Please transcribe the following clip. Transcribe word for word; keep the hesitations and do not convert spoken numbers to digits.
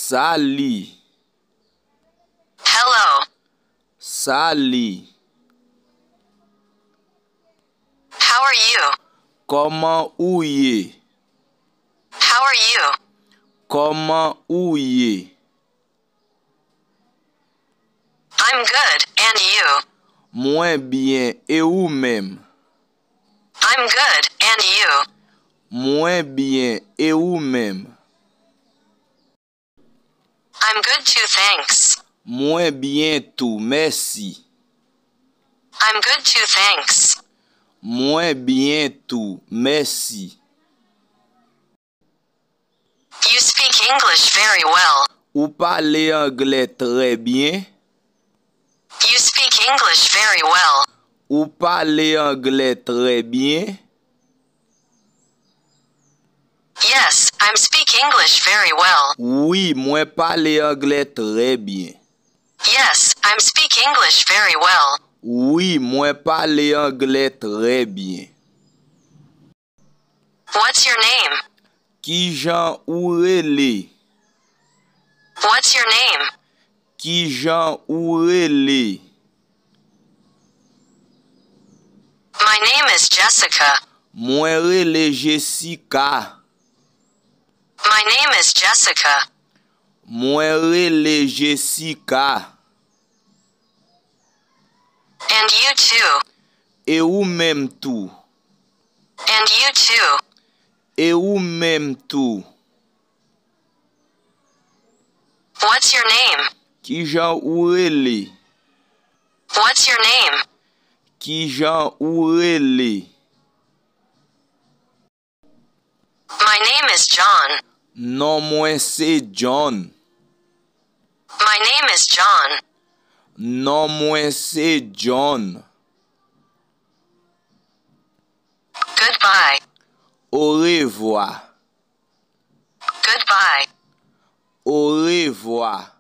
Sali. Hello. Sali. How are you? Kòman ou ye? How are you? Kòman ou ye? I'm good, and you? Mwen byen, e ou menm? I'm good, and you? Mwen byen, e ou menm? I'm good too, thanks. Mwen byen tou, mèsi. I'm good too, thanks. Mwen byen tou, mèsi. You speak English very well. Ou pale anglè trè byen. You speak English very well. Ou pale anglè trè byen. Yes, I'm speak English very well. Wi, mwen pale anglè trè byen. Yes, I'm speak English very well. Wi, mwen pale anglè trè byen. What's your name? Kijan ou rele? What's your name? Kijan ou rele? My name is Jessica. Mwen rele Jesika. My name is Jessica. Mwen rele Jesika. And you too. E ou menm tou. And you too. E ou menm tou. What's your name? Kijan ou rele? What's your name? Kijan ou rele? My name is John. Non mwen se John. My name is John. Non mwen se John. Goodbye. Orevwa. Goodbye. Orevwa.